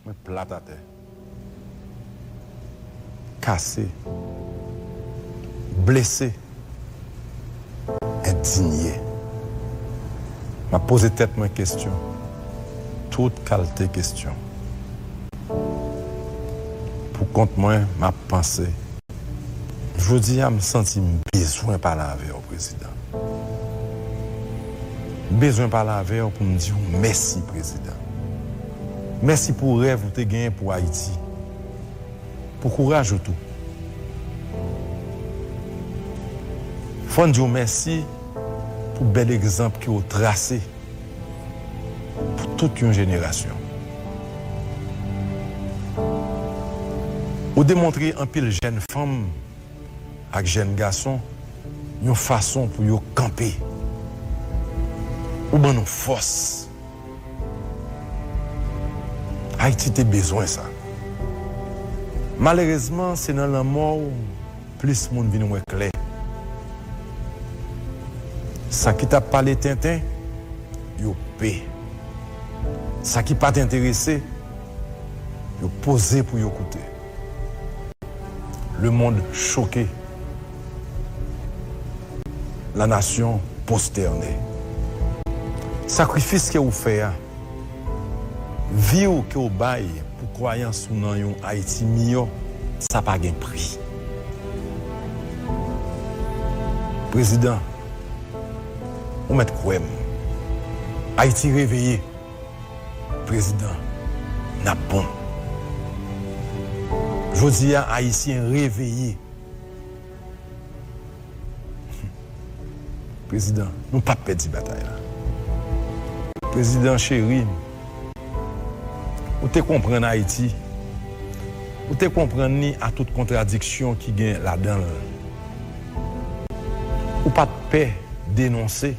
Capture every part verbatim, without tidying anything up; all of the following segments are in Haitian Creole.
Mwen plat atè. Kase. Blese. Endinye. M ap poze tèt mwen kesyon. Tout kalte kesyon. Pou kont mwen, m ap panse. Jodi a, m santi m bezwen pale avè w, Prezidan. M bezwen pale avè w pou m di w mèsi, Prezidan. Mèsi pou rèv ou te genyen pou Ayiti. Pou kouraj ou tou. Fò n di w mèsi pou bèl egzanp ke w trase pou tout yon jenerasyon. Ou demontre anpil jèn fanm ak jèn gason yon fason pou yo kanpe. Ou ban nou fòs. Ayiti te bezwen sa. Malerezman, se nan lanmò w plis moun vin wè klè. Sa ki t ap pale tenten, yo pe. Sa ki pa t enterese, yo poze pou yo koute. Le monde choqué. La nation prosternée. Sakrifis ke ou fè a, vi w ke w bay pou kwayans ou nan yon Ayiti miyò, sa pa gen pri. Prezidan, ou mèt kwè m. Ayiti reveye. Prezidan, n ap bon. Jodi a, Ayisyen reveye. Prezidan, nou p ap pèdi batay la. Prezidan cheri, ou te konprann Ayiti. Ou te konprann li a tout kontradiksyon ki gen ladan l. Ou pa t pè denonse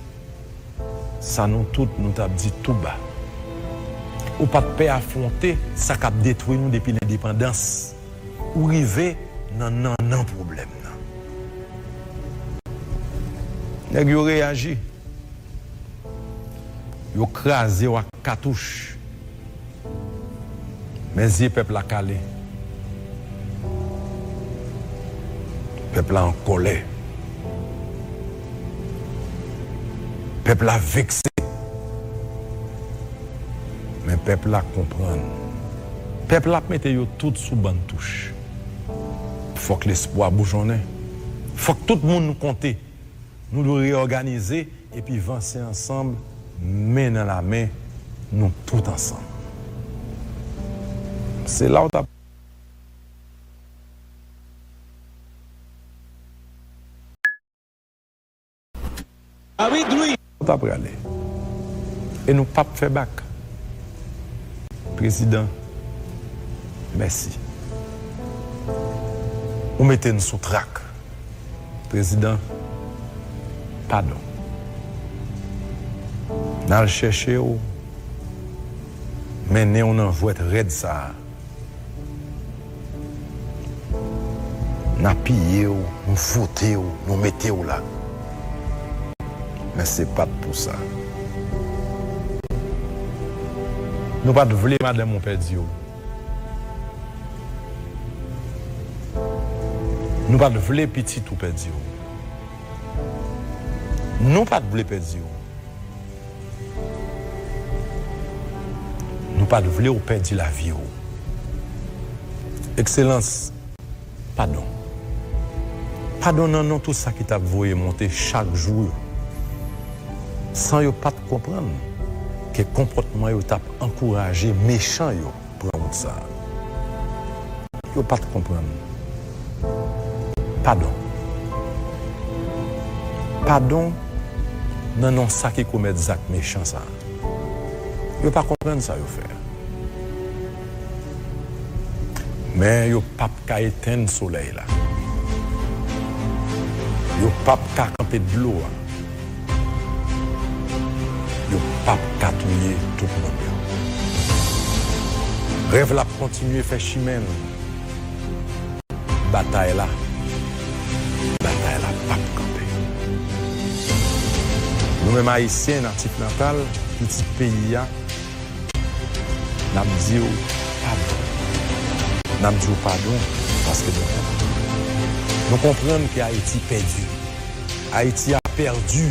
sa nou tout nou t ap di tou ba. Ou pa t pè afwonte sa k ap detwi nou depi lendepandans. Ou rive nan nannan pwoblèm nan. Nèg yo reyaji. Yo kraze w ak katouch. Men zye pèp la kale. Pèp la an kòlè. Pèp la vekse. Men pèp la konprann. Pèp la ap mete yo tout sou bann touch. Fòk lespwa boujonnen. Fòk tout moun nou konte. Nou dwe reyòganize epi vanse ansanm, men nan lamen, nou tout ansanm. Se la w t ap. Ou t ap prale. E nou p ap fè bak. Prezidan, mèsi. Ou mete n sou trak. Prezidan, padon. N al chèche w, mennen w nan jwèt rèd sa a. N apiye w, nou vote w, nou mete w la. Men se pa t pou sa. Nou pa t vle madanm ou pèdi w. Nou pa t vle pitit ou pèdi w. Nou pa t vle pèdi w. Nou pa t vle w pèdi lavi w. Ekselans, padon. Padon nan non tout sa ki t ap voye monte chak jou yo. San yo pa t konprann ke konpòtman yo t ap ankouraje mechan yo pran wout sa a. Yo pa t konprann. Padon. Padon nan non sa ki komèt zak mechan sa a. Yo pa konprann sa yo fè a. Men yo p ap ka etenn solèy la. Yo p ap ka kanpe dlo a. Yo p ap ka touye tout moun yo. Rèv la ap kontinye fè chimen l. Batay la, batay la p ap kanpe. Nou menm Ayisyen natif natal, pitit peyi a, n ap di w N ap di w padon paske nou konprann. Nou konprann ke Ayiti pèdi. Ayiti a pèdi.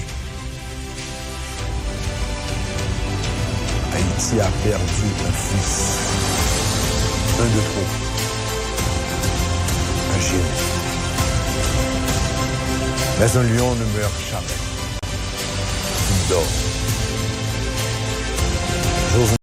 Haïti a perdu un fils, un de trop, un génie. Mais un lion ne meurt jamais. Il dort.